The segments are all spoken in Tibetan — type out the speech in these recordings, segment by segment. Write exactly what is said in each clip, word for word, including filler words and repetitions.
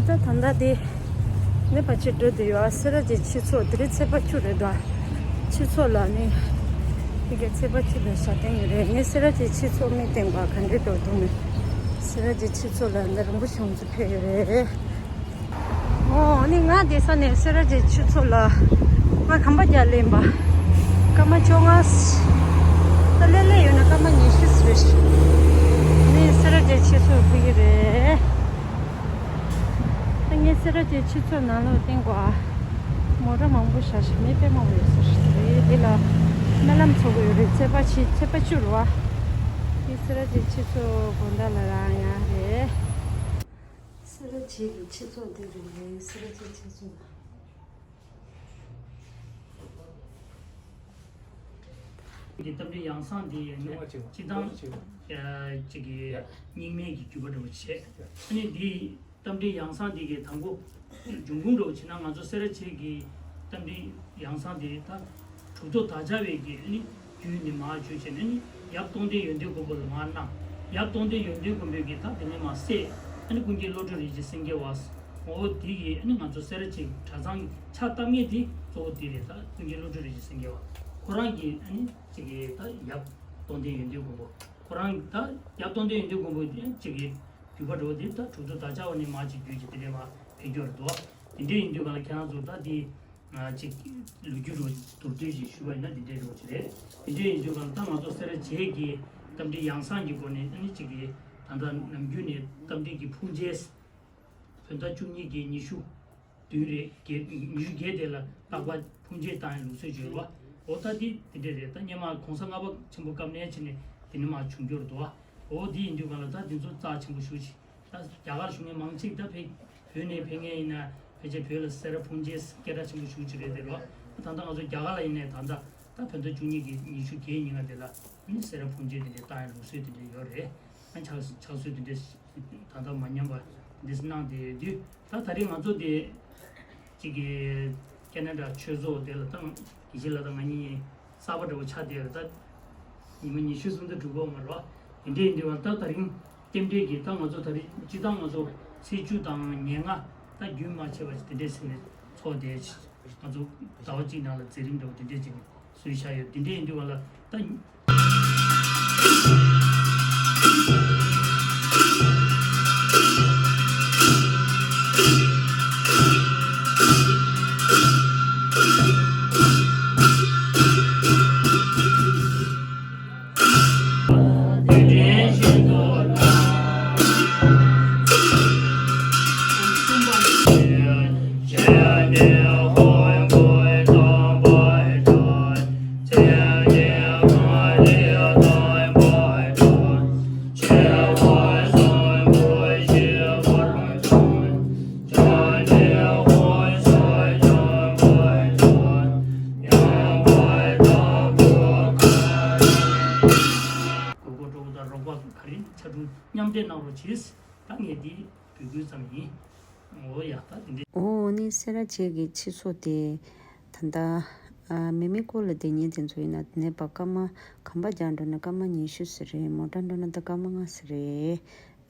ད་ད་ལྟ་དེ་ནི་ཕལ་ཆེར་འགྲོ་དུ་ཡོད། སེ་ར་བྱེས་ཆོས་ཚོགས་དེ་རིང་ཚེས་པ་བཅུ་རེད་ད། ཆོས་ཚོགས་ལ་ནི་དེ་གའི་ཚེས་པ་བཅུ་ལ་ཞག་སྟོན་ཡོད་རེད། ངས་སེ་ར་བྱེས་ཆོས་ཚོགས་མི་སྟེང་པ་ག་འདྲའི་འགྲོ་འདུག་ནི། སེ་ར་བྱེས་ཆོས་ཚོགས་ལ་འདི་རིན་པོ་ཆེ་ཚོ་ཕེབས་ཡོད་རེད། ཨོ་ནི་ང་བསྡད་ས་ནས་སེ་ར་བྱེས་ཆོས་ཚོགས་ལ་ང་གམ་པ་རྒྱག་ལེན་པ་སྐར་མ་བཅོ་ལྔ། ད་ལེ་ལེ་ཡོད་ན་སྐར་མ་ཉི་ཤུ་རེད། ནི་སེ་ར་བྱེས་ཆོས་ཚོགས་ཕེབས་ཀྱི་རེད། ད་ངས་སེ་ར་བྱེས་ཆོས་ཚོགས་ནང་ལོགས་སྟེང་གོ་ཨ། མོ་ཊ་མང་པོ་བཞག་ཤག་མི་དཔེ་མང་པོ་ཡོད་ས་རེད། དེ་ལ་སྨོན་ལམ་ཚོགས་ཀྱི་ཡོད་རེད། ཚེས་པ་ཕྱི་ཚེས་པ་བཅུ་རེད་བ། དེ་སེ་ར་བྱེས་ཆོས་ཚོགས་དགོང་དག་ལ་རང་ཡང་རེད། སེ་ར་བྱེས་ཀྱི་ཆོས་ཚོགས་འདི་རེད། སེ་ར་བྱེས་ཆོས་ཚོགས། གི་རྟ་མགྲིན་ཡང་གསང་འདི་ཡིན་ནས་སྤྱི་བཏང་ཅིག་གི་རྙིང་མའི་གི་བརྒྱུད་པ་འདྲ་བོ་བྱས། ཨ་ནི་འདི་རྟ་མགྲིན་ཡང་གསང་འདི་གི་དང་པོ་འབྱུང་ཁུངས་འདྲ་བོ་བྱས་ན། ང་ཚོ་སེ་ར་བྱེས་ཀྱི་རྟ་མགྲིན་ཡང་གསང་འདི་ད་གྲུབ་ཐོབ་དག་བྱ་བའི་གི་ཨ་ནི་རྒྱུད་ནས་མར་བརྗོད་བྱས་ནས་ནི་ཡབ་སྟོང་ལྡན་ཡོན་ཏན་མགོན་པོ་ལ་མར་གནང་། ཡབ་སྟོང་ལྡན་ཡོན་ཏན་མགོན་པོས་གི་ད་དེ་ནས་མར་སྲས་ཨ་ནི་ཀུན་མཁྱེན་བློ་གྲོས་རིན་ཆེན་སེང་གེ་བ། འོ་དེ་གི་ཨ་ནི་ང་ཚོ་སེ་ར་བྱེས་ཀྱི་གྲྭ་ཚང་གི་ཕྱག་བཏབ་མཁན་དེ་གཙོ་བོ་དེ་རེད། ད་ཀུན་མཁྱེན་བློ་གྲོས་རིན་ཆེན་སེང་གེ་བ་ཁོ་རང་གི་ཨ་ནི་ཅིག་གི་ད་ཡབ་སྟོང་ལྡན་ཡོན་ཏན་མགོན་པོ། ཁོ་རང་ད་ཡབ་སྟོང་ལྡན་ཡོན་ཏན་མགོན་པོ་དེ་ཅིག་གི་བརྒྱུད་པ་འགྲོ་བ་དེ་ད་གྲུབ་ཐོབ་དག་བྱ་བ་ནས་མར་ཅིག་བརྒྱུད་ཅིག་དེ་འདྲས་མར་ཕེབས་ཀྱི་ཡོད་རེད་འདུག་དེ་འདྲས་ཡིན་དུས་ག་ལ་ཁྱེད་རང་ཚོ་ད་དེ་ཅིག་ལོ་རྒྱུས་རུ་མདོར་བསྡུས་ཅིག་ཞུས་པ་ཡིན་ན་དེ་འདྲས་རུ་ཅིག་རེད། དེ་འདྲས་ཡིན་དུས་ག་ལ་ད་ང་ཚོ་སེ་ར་བྱེས་ཀྱི་རྟ་མགྲིན་ཡང་གསང་གི་སྒོ་ནས་ཨ་ནི་ཅིག་གི་ད་ལྟ་ནམ་རྒྱུན་ནས་རྟ་མགྲིན་གྱི་ཕུང་མཇལ། བོད་ཟླ་བཅུ་གཉིས་ཀྱི་ཉི་ཤུ་བདུན་རེད། བརྒྱད་ཉི་ཤུ་བརྒྱད་དེ་ལ་རྟག་པར་ཕུང་མཇལ་བཏང་ཡ་ལུགས་སྲོལ་ཅིག་ཡོད་རེད་བ། འོ་ད་འདི་འདི་འདྲས་རེད། ད་སྔོན་མ་གོང་ས་ལྔ་པ་ཆེན་པོ་སྐབས་ནས་བྱས་ནས་འདི་ནས་མར་བྱུང་རྒྱུ་རེད་འདུག་བ། འོ་འདི་ཡིན་དུས་ག་ལ་ད་འདི་ཚོ་རྩ་ཆེན་པོ་ཞེ་ཅིག་ད་རྒྱ་གར་གཞུང་ནས་མང་ཆེ་ད་ཕེབས་བོད་ནས་ཕེབས་མཁན་ཡིན་ན་ཕལ་ཆེར་བོད་ལ་སེ་ར་ཕུང་མཇལ་སྐད་གྲགས་ཆེན་པོ་ཞེ་ཅིག་རེད་དེ་རེད་བ། ད་ལྟ་ང་ཚོ་རྒྱ་གར་ལ་ཡིན་ནའི་ད་ལྟ་ད་བོད་ཟླ་བཅུ་གཉིས་ཀྱི་ཉི་ཤུ་བརྒྱད་ཉིན་ཀ་དེ་ལ་ཨ་ནི་སེ་ར་ཕུང་མཇལ་དེ་འདྲས་བཏང་ཡ་ལུགས་སྲོལ་དེ་འདྲས་ཡོད་རེད། ཨ་ཕྱག་ཕྱག་སྲོལ་དེ་འདྲས་ད་ལྟ་མ་ཉམས་པ་འདྲས་གནང་བསྡད་ཡོད་དུས། ད་ད་རེས་ང་ཚོ་དེ་གཅིག་གི་ཁེ་ན་ཌ་ཆོས་ཚོགས་དེ་ལ་ད་དགེ་བཤེས་ལགས་དང་ང་གཉིས་གསར་པ་འདྲ་བོ་ཆགས་བསྡད་ཡོད་རེད། ད་ཉི་མ་ཉི་ཤུ་ཙམ་དུ་འགྲོ་གི་ཡོད་མ་རེད་བ། དེ་འདྲས་ཡིན་དུས་ད་ད་རིང་རྟེན་འབྲེལ་གྱིས་ད་ང་ཚོ་ད་རེས་སྤྱིར་བཏང་ང་ཚོ་ཚེས་བཅུ་དང་ཉེར་ལྔ་ད་རྒྱུན་མ་ཆད་པ་ཞིག་དེ་འདྲས་ཟེར་ནས་ཚོགས་བསྡད། ང་ཚོ་ཟླ་བ་གཅིག་ནང་ལ་མཛད་རིམ་འདྲ་བོ་དེ་འདྲས་ཅིག་བཟོས་བཞག་ཡོད། དེ་འདྲས་ཡིན་དུས་ག་ལ་ད། དགོས་མཁོ་སྤྲོ་བོ་དང་རོགས་པ་ག་རེ་ཆ་འགྲུབ་མཉམ་འདེགས་གནང་རོགས་གྱིས། ད་ངས་འདི་འབོད་སྐུལ་ཙམ་ཡིན། འོ་ཡ་ད་དེ་འདྲས། འོ་ནི་སེ་ར་བྱེས་ཀྱི་ཆོས་ཚོགས་དེ་ད་ལྟ་ཨ་མེ་མེ་སྐོར་ལ་བསྡད་མཁན་དེ་ཚོ་ཡིན་ན་དེ་ནས་ཕར་སྐར་མ་གམ་པ་རྒྱག་འགྲོ་ན་སྐར་མ་ཉི་ཤུ་ཙམ་རེད། མོ་ཊ་འགྲོ་ན་ད་སྐར་མ་ལྔ་ཙམ་རེད།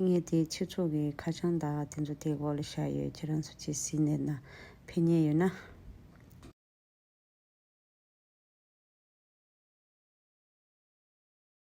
ངས་དེ་ཆོས་ཚོགས་ཀྱི་ཁ་བྱང་དང་དེ་ཚོ་དེ་འོག་ལ་བཞག་ཡོད། ཁྱེད་རང་ཚོ་ཅིག་གཟིགས་ནས་ན་ཕེབས་མཁན་ཡོད་ན།